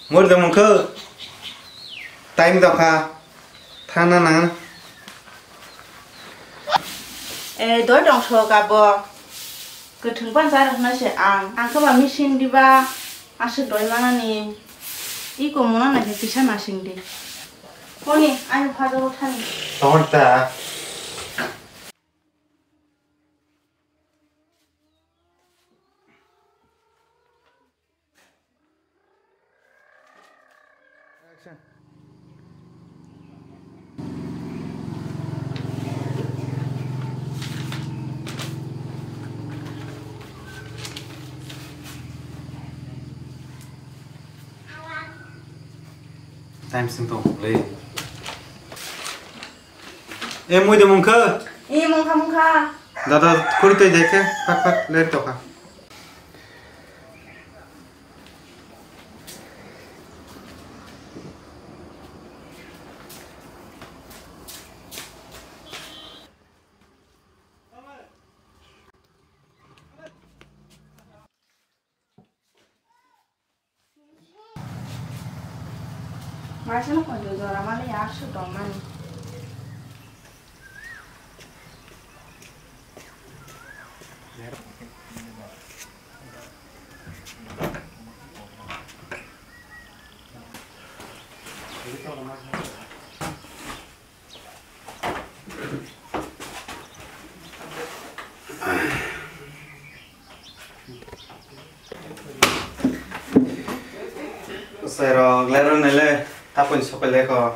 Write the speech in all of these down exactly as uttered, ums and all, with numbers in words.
Murda mungkhu, time dokha, thangna nang. Eh, doi dong sok abo. Kwthwng pansa rwkna se ang. Ang khe ba machine diba, aswk doi manani. Iko mona naikhe kisa machine di. Honi, ani phajago thani. Tongta. Time sing tong le. E mui de mungkha. E mungkha mungkha. Dada, khuri twi dekhe, fat fat, let tokha. Maisano kondo jora mani aswk tongmani. Sai rok, lero nele, tapon sopai leko.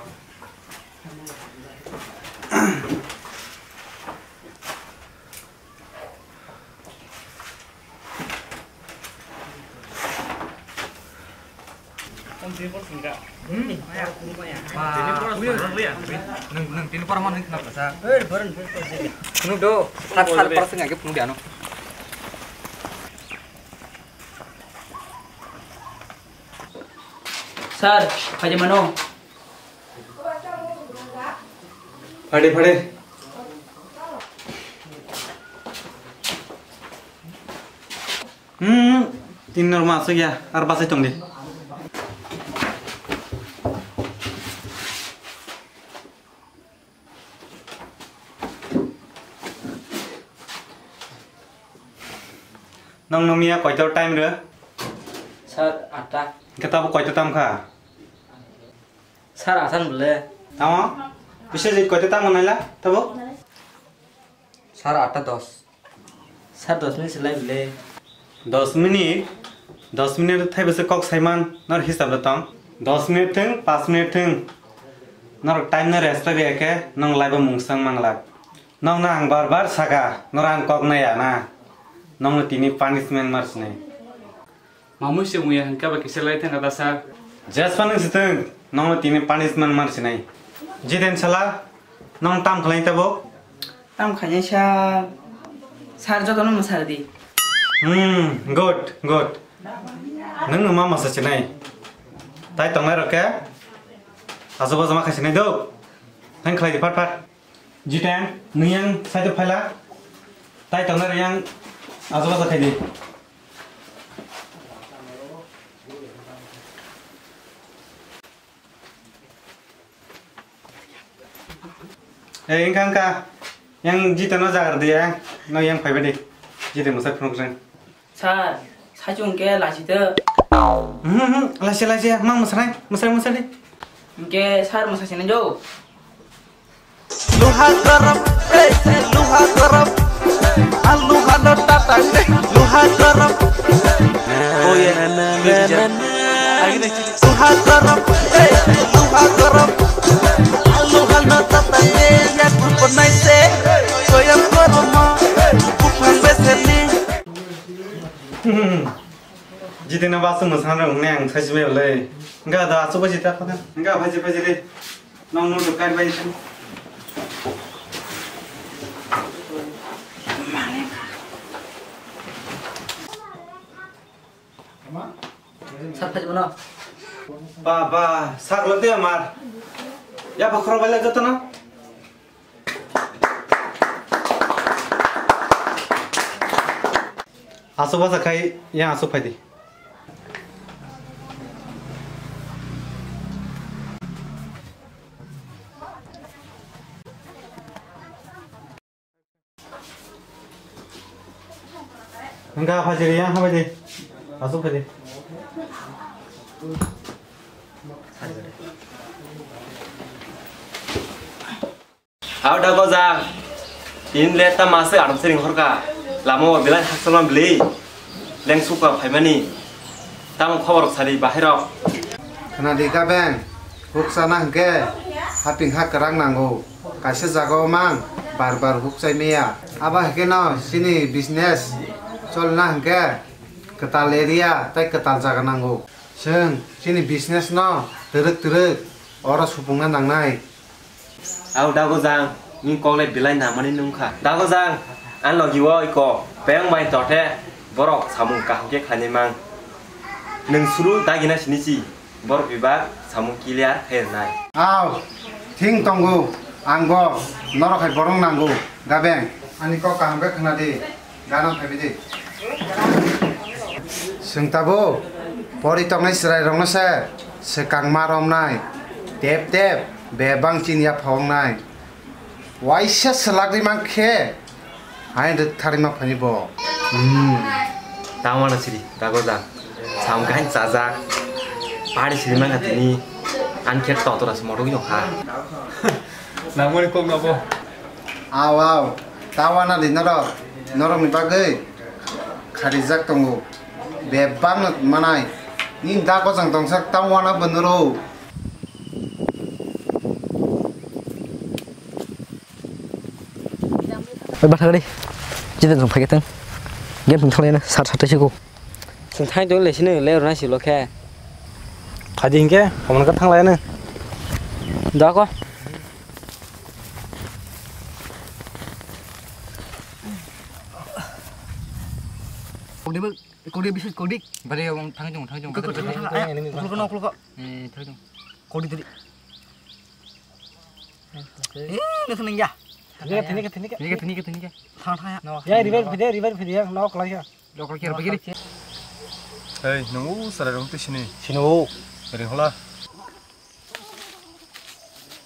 Nung, nung tini pora mano hingkha nang kasa. Nung do, sat, sat pora sing age phunuk di ano. Sir, phaidi mano. Phadi, phadi. Hmm, tin norma asuk ya, ar basai tong di. Nong nung ya koito time re? Sir, atta. Kita bu koito tam kha? Sir, asan bole. Tamo? Bisa jadi koito tam nai la? Tabo? Sir, atta dos. Sir, dos minute se lai bole. Dos minute? Dos minute thai bese kok saiman, nor hisab da tong. Dos minute thung, pas minute thung. Nor time na rest ri ake, nong lai ba mungsang manglak. Nokno ang bar bar saka, norok ang kok naiya na. Nokno tini punishment mar sinai. Mamui se muya hwnka ba kisa lai thangka da sir. Jespa nung sitwng, nokno tini punishment mar sinai. Jiten sala, nong tam khlai tabuk? Tam khainai sir. Sir jotono mwsar di. Hmm, good, good. Nung numa masa sinai. Tai tongnai rok khe? Aso baso ma khai sinai do. Nang khlai di phat phat. Jiten, nung yang side o phaila. Tai tongnai riyang ajo bajo khaidi. Hey, wngkha, wngkha. Yang Jiteno jagar di, yang. No, yang phaibai di. Jite mwsai phunuk jeng. Sir, saichung ke lachi de. Hmm, hmm, lachi, lachi, ma mwsai, mwsai, mwsai di. Hingke sir mwsai sini jo. Luha garam, eh, luha garam. Alu hano tata, eh, luha garam. Oh yeah, good job. Luha garam, eh, luha garam. Alu hano tata, eh, ya kupanai se. Soyam garam, kupang beseni. Jitena basu mwsana rok ne ang sachi mai le. Nga da asu baji ta khona. Nga baji baji re. Nong no dukan bai. Sak phai mano. Ba, ba, sak lo de amar. Ya pakro bai le joto na. Aswk bwsa khai yang aswk phai di. Wngkha phai di, yang phai di. Aswk phai di. Hao da gojang, tini le tama se arom se ring horka, lama o belai hakchal ma bili, leng sukha phaimani, tamo khobor sari bahai rok. Khna di ka beng, huk chana hwnkhe haping ha kwrak nango, kaisa jaga o mang bar bar huk chai maya, abo hai khe no chini business cholna hwnkhe kwtal area tei kwtal jaga nango, chwng chini business no twrwk twrwk oro supungna nangnai. Au Dagojang, nini kok le belai nangmani nungkha. Dagojang, ani logi o iko beng bai tothe borok samung kaham khe khlainai mang. Nwng suru dagina sini si, borok bebak samung clear khai rwnai. Au, thing tongo, ang bo norok hai borok nango, gabeng. Ani kok kaham khe khna di. Gana phaibi di. Chwng tabuk pori tongnai chwrairokno se swkang ma romnai, tep tep bebak chini yapha wngnai. Waisa swlagwi man khe haino rwktharwi ma phani bo. Hmm. Tamo no siri, Dagojang. Sam kain chajak. Pari siri man kha tini. An khe totora se morogwi nokha. Nangmani kok no bo. Aw, aw, ta wana di norok, norokni bagwi kharijak tongo. Bebakno manai, nini da gojang tongsa ta wana bo noro. Oi, bathang ri, jidin song phai tong. Game song thalai na, sat sat siko. Song thai tong le sini le rona silo khe. Phadi hingke, kaman ka thang lai na. Da ko. Kodi bel, kodi bisu kodi. Bari yang thang jong, thang jong. Kodi, kodi, kodi, kodi. Eh, thang jong. Kodi tadi. Eh, nasa nang ya. Tini ka, tini ka, tini ka. Tini ka, tini ka, tini ka. Thang, thang ya. Ya, river phide, river phide ya, nok lai ya. Lokal kira begini. Hei, nung u sarai rong tu sini. Sini u. Ring hola.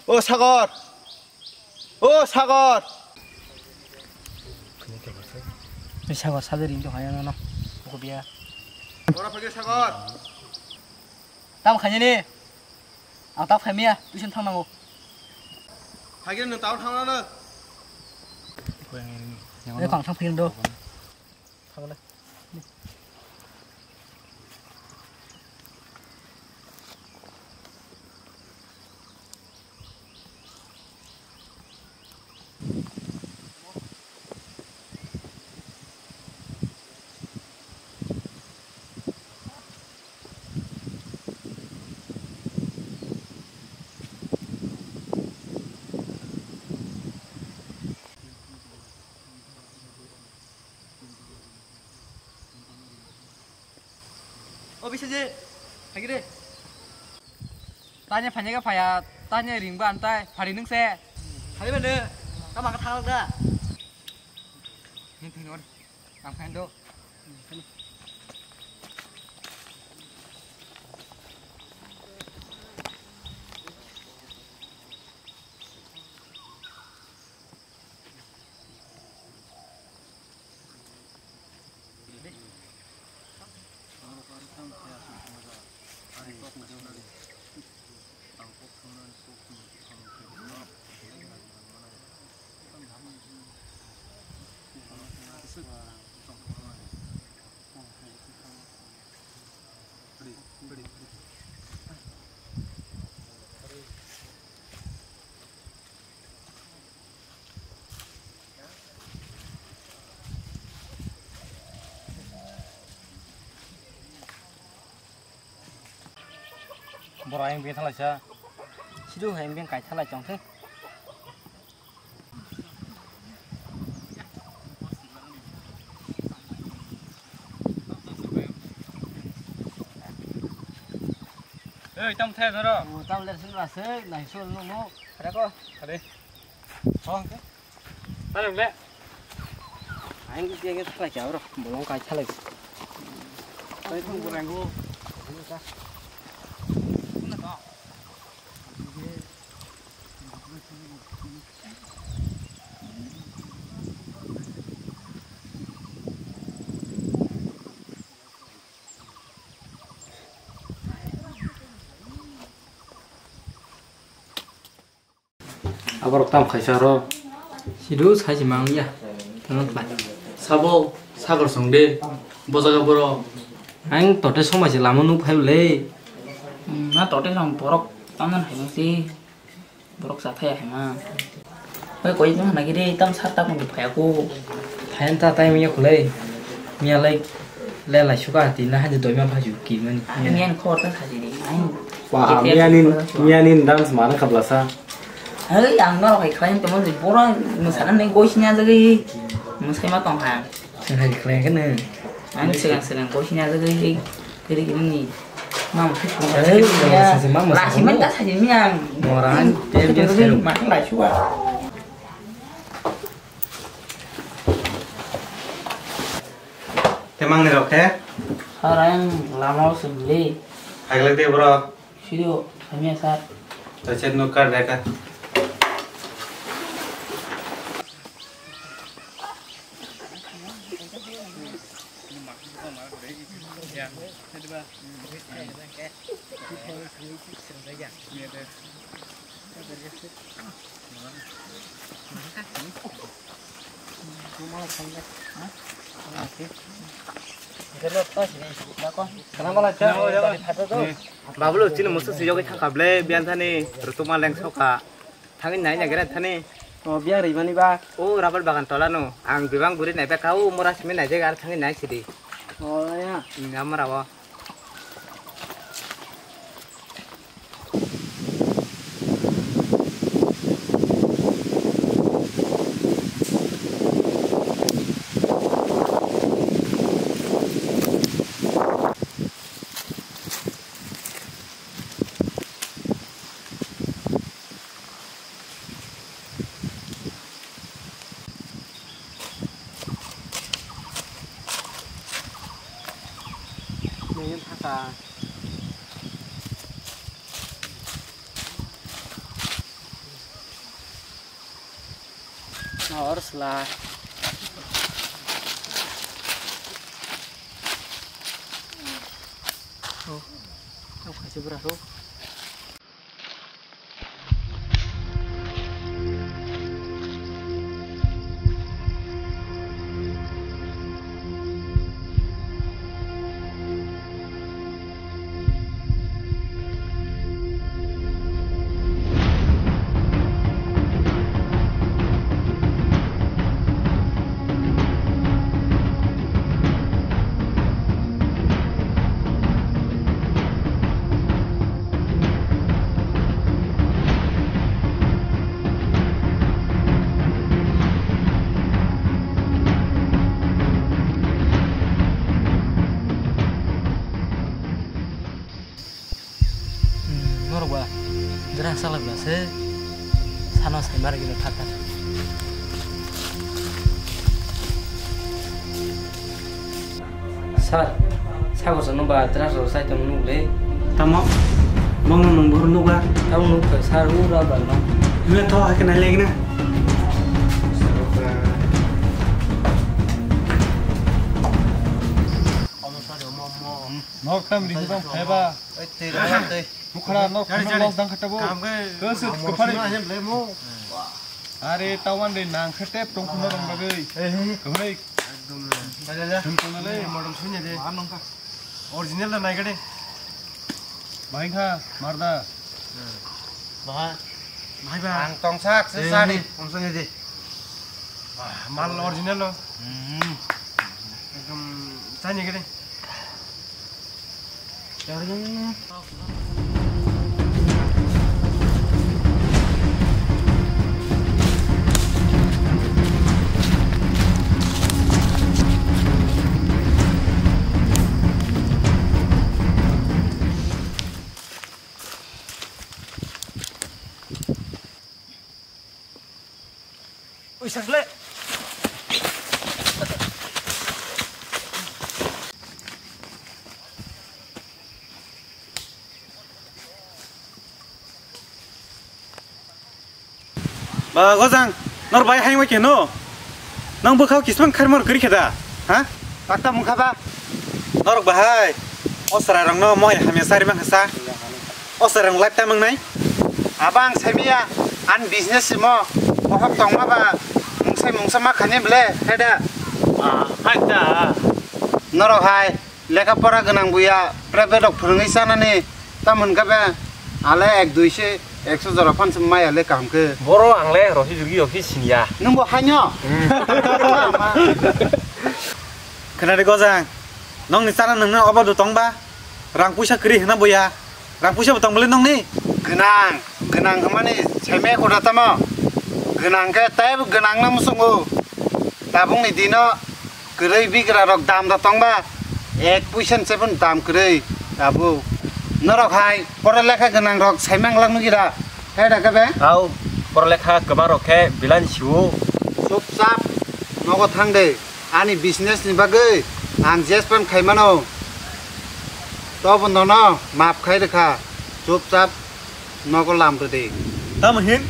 O Sagor. O Sagor. Ni Sagor sadari ring haya no. Ko biya. Ora phagi Sagor. Tam khanya ni. Ang ta phaimiya, tuition thang nango. Phagi nung tao thang na. Ni pang thang phagi do. O Biswajit, phai khe de. Tanya phanya khe phaya, tanya ringba antai, phari nung se. Phari bende, tama khe thanglak da. Ni thini or, ang khain do. Borok ayang beng thalai sa. Sidu hai beng kai thalai chong khe. Ei, tam thaya jaro. O, tam le sin ba se, nai so no no. Khare ko. Khare. Ho, ke. Tare le. Aing ke ke thalai cha bro. Bolong kai thalai. Tare thong borang go. Aborok tam khaisa oro. Sidu sai se mang ya. Tamo khlai. Sabo, sagor song de. Bojaga borok. Ang tote somai se lama nuk phai le. Hmm, na tote song borok tamna hai si. Borok sa thaya hai ma. Oi koi jong na giri tam sar ta mun phaya ko. Phayan ta tai miya khulai. Miya lai le lai suka ti na hadi doi ma phaju ki mani. Miya ni khor ta sa jini. Ai. Wah, miya ni, miya ni dance mana khabla sa. Hei, ang norok hai khlai tongma se borok mwsana nai goi sinya jagwi mwsai ma tong kha. Chwng hai khlai khe nw. Ang swkang swkang goi sinya jagwi kiri kiri ni. Mam khe chwng hai kiri ya. Lasi man ta sajini ang. Moran, tem tem sai. Ma khlai suwa. Te mangni rok khe? Sir, ang lama o sibli. Hai glak de borok. Sido, kami ya, sir. Tachet no kar deka. Babulo chini musu siyogwi thangkha ble biyan thani rutuma leng soka. Thangwi nai nai gra thani. O biyan rimani ba. O rubber bagan tola no. Ang bibang guri nai ba kau mora simi nai jaga ar thangwi nai sidi. O ya. Amara o. Nini thaka. Hor sla. Oh, oh, kaisa bwrang rok. Hmm, norok ba jera salak ba se sano sai mar gino thar thar. Sir, sago sa nuba tera so sai tong nuk le. Tamo? Bong nung bor nuba? Tamo nuk ka sir u ra ba no. Nung tho hakena lek na. Omo sa do mo mo. Nok tam ri hudong khaiba. Oi, tei, tei. Bukhara nok khaiba, nok dang khata bo. Kam khe. Kese kepari. Are tawan de nang khe tep tong khuna rong bagwi. Kemai. Ekdom le. Thum tong le. Model sunya de. Original da nai gade. Bahai kha, marda. Bahai. Bahai ba. Ang tong sak se sani. Om sani de. Mal original lo. Hmm. Ekdom sani gade. Ui, sakle. Ba, Gojang, nor bai hai wai keno? Nang bwkhao kisman kharmar kwrwi khe da? Ha? Takta mungkha ba? Norok bahai, o chwrairokno mohai hamya chari mankha sa. O chwrairok lifetime wngnai? Abo ang saimanya, ani business simo, bohok tongma ba, mungsai mungsa ma khani ble, he da? Ah, hai da. Norok hai, lekha pora gwnang buya, private rok phwrwngwi chanani, tamo hwnkha be, ale ek dui se, ekso jora phan se maya le kaham khe. Boro ang le rohi jurgi rok se siniya. Nwng bo haino? Hmm. Khwnadi Gojang, nokni chana nwngno obo do tong ba? Rang puisa kwrwi hwnna buya. Rang puisa bo tong bwle nokni? Gwnang, gwnang hwnmani saimaya kho da tamo? Gwnang khe teibo gwnang no muchungo. Tabukni dino kwrwi bigra rok dam da tong ba? Ek puisa ni se phano dam kwrwi tabuk. Norok hai pora lekha gwnang rok saimang lak nukira. Hai da khe be? Au, pora lekha kwbang rok khe belai ni siwo. Chupchap nogo thang de. Ani business ni bagwi ang jespan khai mano. Tobo nono maaf khai rwkha. Chupchap nogo lam rwdi. Tamo hin?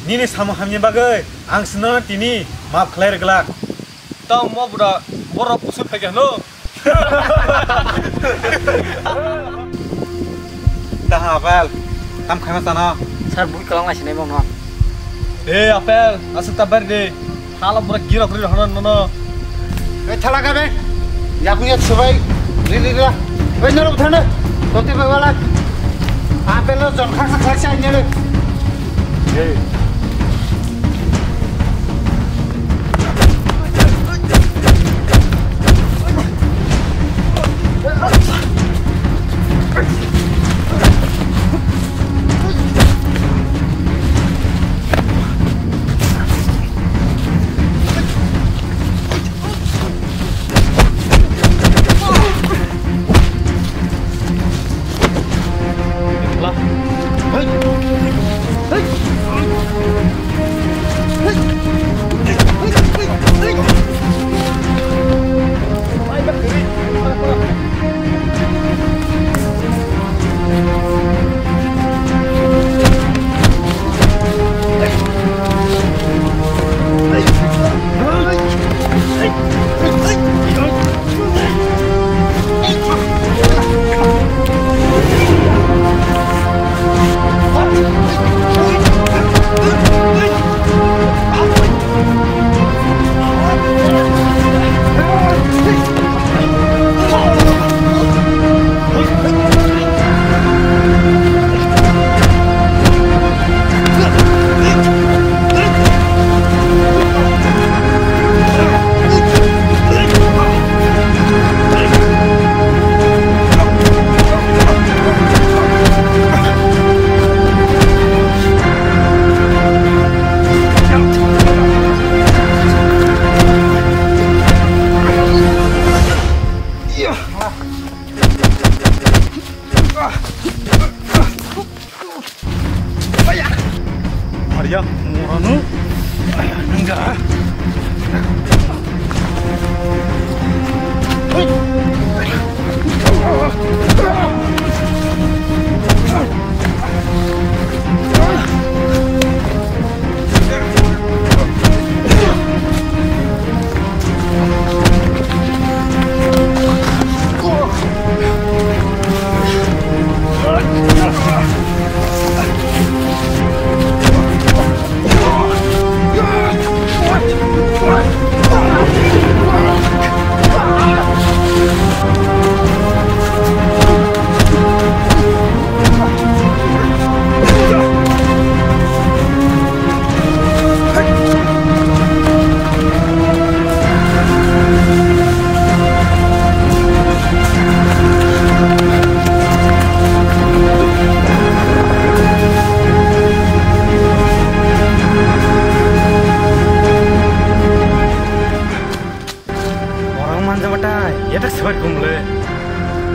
Nini samung hamni bagwi ang sino tini maaf khlai rwglak. Tamo bura borok kusuk khai khe hwno. Taha Apel, tam khaima chana. Sir, bui kwlangma sinai mano. Hey Apel, aswk ta bari de. Hala bura girok ri hono nono. Ei thala gabe. Yakung yak subai. Ri ri ra. Ei norok thana. Toti bagwala. Apel no jon khaksa khlai sai nere. Hey. Arya, moranu. Enggak.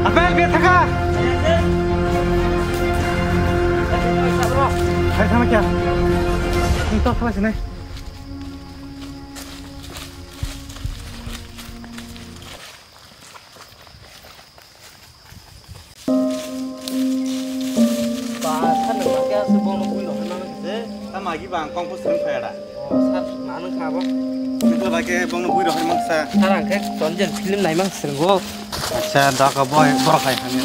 Apel, be thaka. Hai, thama kya? Ni to thama sini. Ba, sir, nang khe aswk bono bui rok hwnmano khe je? Tamo agi ba ang kong pho swrwng phai da. O, sir, ma nang kha bo? Nokla ba khe bono bui rok hwnmang sa. Sir, ang khe Tonjen film naimang swrwngo. Acha, da ka boy, borok hai hanya.